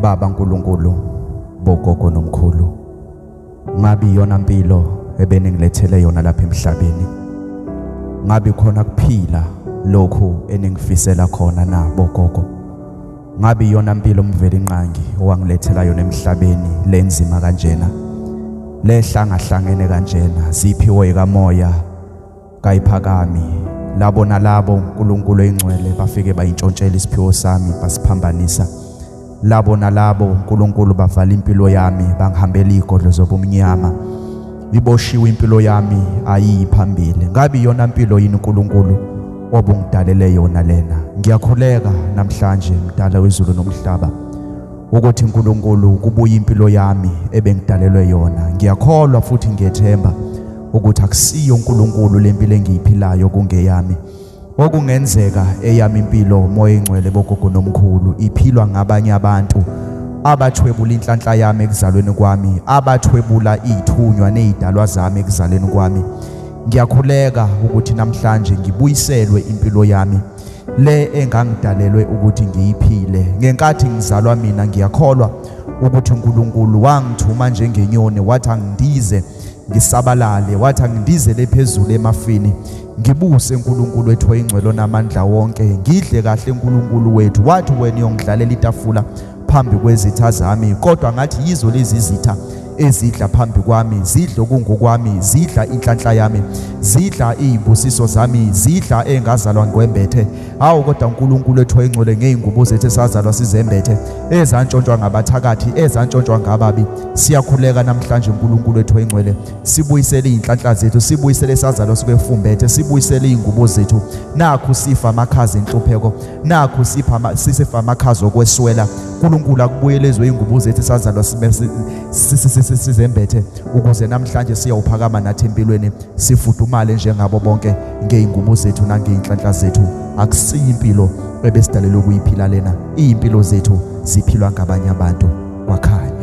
Baba Nkulunkulu, bogogo nomkhulu, ngabe iyona mpilo ebeningilethele yona lapha emhlabeni? Ngabe khona kuphila lokhu eningifisela khona na, bogogo? Ngabe iyona mpilo uMvelinqangi owangilethela yona emhlabeni lenzima kanjena, lehlangahlangene kanjena, ziphiwo ikamoya kayiphakami? Labo nalabo, uNkulunkulu oyingcwele, bafike bayintshontshela isiphiwo sami, basiphambanisa. Labo nalabo, uNkulunkulu, bavala impilo yami, bangihambela igodlo zobumnyama. Iboshiwe impilo yami, ayiyi phambili. Ngabe iyona mpilo yini uNkulunkulu obungidalele yona lena? Ngiyakhuleka namhlanje, mdala wezulu nomhlaba, ukuthi uNkulunkulu kubuye impilo yami ebengidalelwe yona. Ngiyakholwa futhi ngiyethemba ukuthi akusiyo uNkulunkulu lempilo engiyiphilayo kungeyami. Okungenzeka eyami impilo, moya engcwele, bogogo nomkhulu, iphilwa ngabanye abantu abathwebula inhlanhla yami ekuzalweni kwami, abathwebula izithunywa nezidalwa zami ekuzalweni kwami. Ngiyakhuleka ukuthi namhlanje ngibuyiselwe impilo yami le engangidalelwe ukuthi ngiyiphile ngenkathi ngizalwa mina. Ngiyakholwa ukuthi uNkulunkulu wangithuma njengenyoni, wathi angindize ngisabalale, wathi angindizele phezulu emafini, ngibuse uNkulunkulu wethu oyingcwele onamandla wonke, ngidle kahle uNkulunkulu wethu. Wathi wena uyongidlalela itafula phambi kwezitha zami, kodwa ngathi yizo lezi zitha ezidla phambi kwami, zidla okungokwami, zidla inhlanhla yami, zidla izibusiso zami, zidla engazalwa ngwembethe. Hawu, kodwa uNkulunkulu wethu oyingcwele, ngeyingubo zethu esazalwa sizembethe ezantshontshwa ngabathakathi, ezantshontshwa ngababi, siyakhuleka namhlanje, uNkulunkulu wethu oyingcwele, sibuyisele izinhlanhla zethu, sibuyisele esazalwa sikwefumbethe, sibuyisele izingubo zethu. Nakhu sifa amakhaza enhlupheko, nakhu sipha sisifa amakhaza okweswela. uNkulunkulu, akubuyelezwe ingubo zethu esazalwa sizembethe, ukuze namhlanje siyawuphakama nathi empilweni, sifudumale njengabo bonke ngeyingubo zethu nangeyinhlanhla zethu. Akusiyo impilo ebesidalelwe ukuyiphila lena, izimpilo zethu ziphilwa ngabanye abantu. Kwakhanya.